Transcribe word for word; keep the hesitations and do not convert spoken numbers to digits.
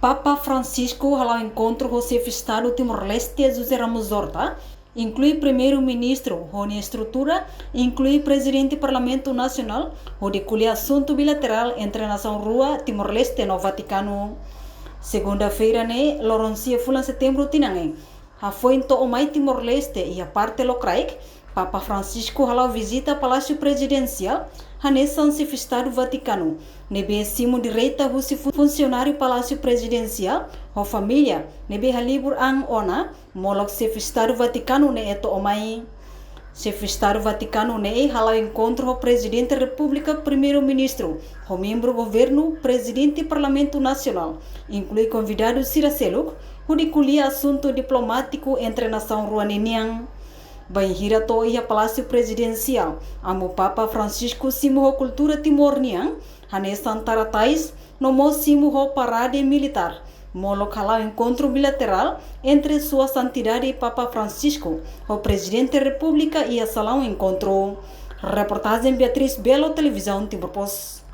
Papa Francisco hala'o enkontru ho Xefe Estadu Timor-Leste José Ramos Horta, inklui Primeiru-Ministru ho nia estrutura, inklui Prezidente Parlamentu Nasionál, hodi ko'alia asuntu bilaterál entre nasaun rua, Timor-Leste no Vatikanu. Segunda-feira ne'e, loron sia fulan Setembru tinan ne'e, hafoin to'o mai Timor-Leste iha parte lokraik, Papa Francisco hala'o vizita Palásiu Prezidensiál, hanesan Xefe Estadu Vatikanu, ne'ebé simu direta husi fu-, funsionáriu Palásiu Prezidensiál ho família, ne'ebé halibur an ona, molok Xefe Estadu Vatikanu ne'e to'o mai. Xefe Estadu Vatikanu ne'e hala'o enkontru ho Prezidente Repúblika, Primeiru-Ministru, ho membru governu, Prezidente Parlamentu Nasionál, inklui konvidadu sira seluk, hodi ko'alia asuntu diplomátiku entre nasaun rua ne'e nian. Bainhira to'o iha Palásiu Prezidensiál, Amu Papa Francisco simu ho kultura Timor nian, hanesan tara tais, no mós simu ho parade militár, molok hala'o enkontru bilaterál entre Sua Santidade Papa Francisco ho Prezidente Repúblika iha salaun enkontru. Reportajen Beatriz Belo, Televizaun Timor Post.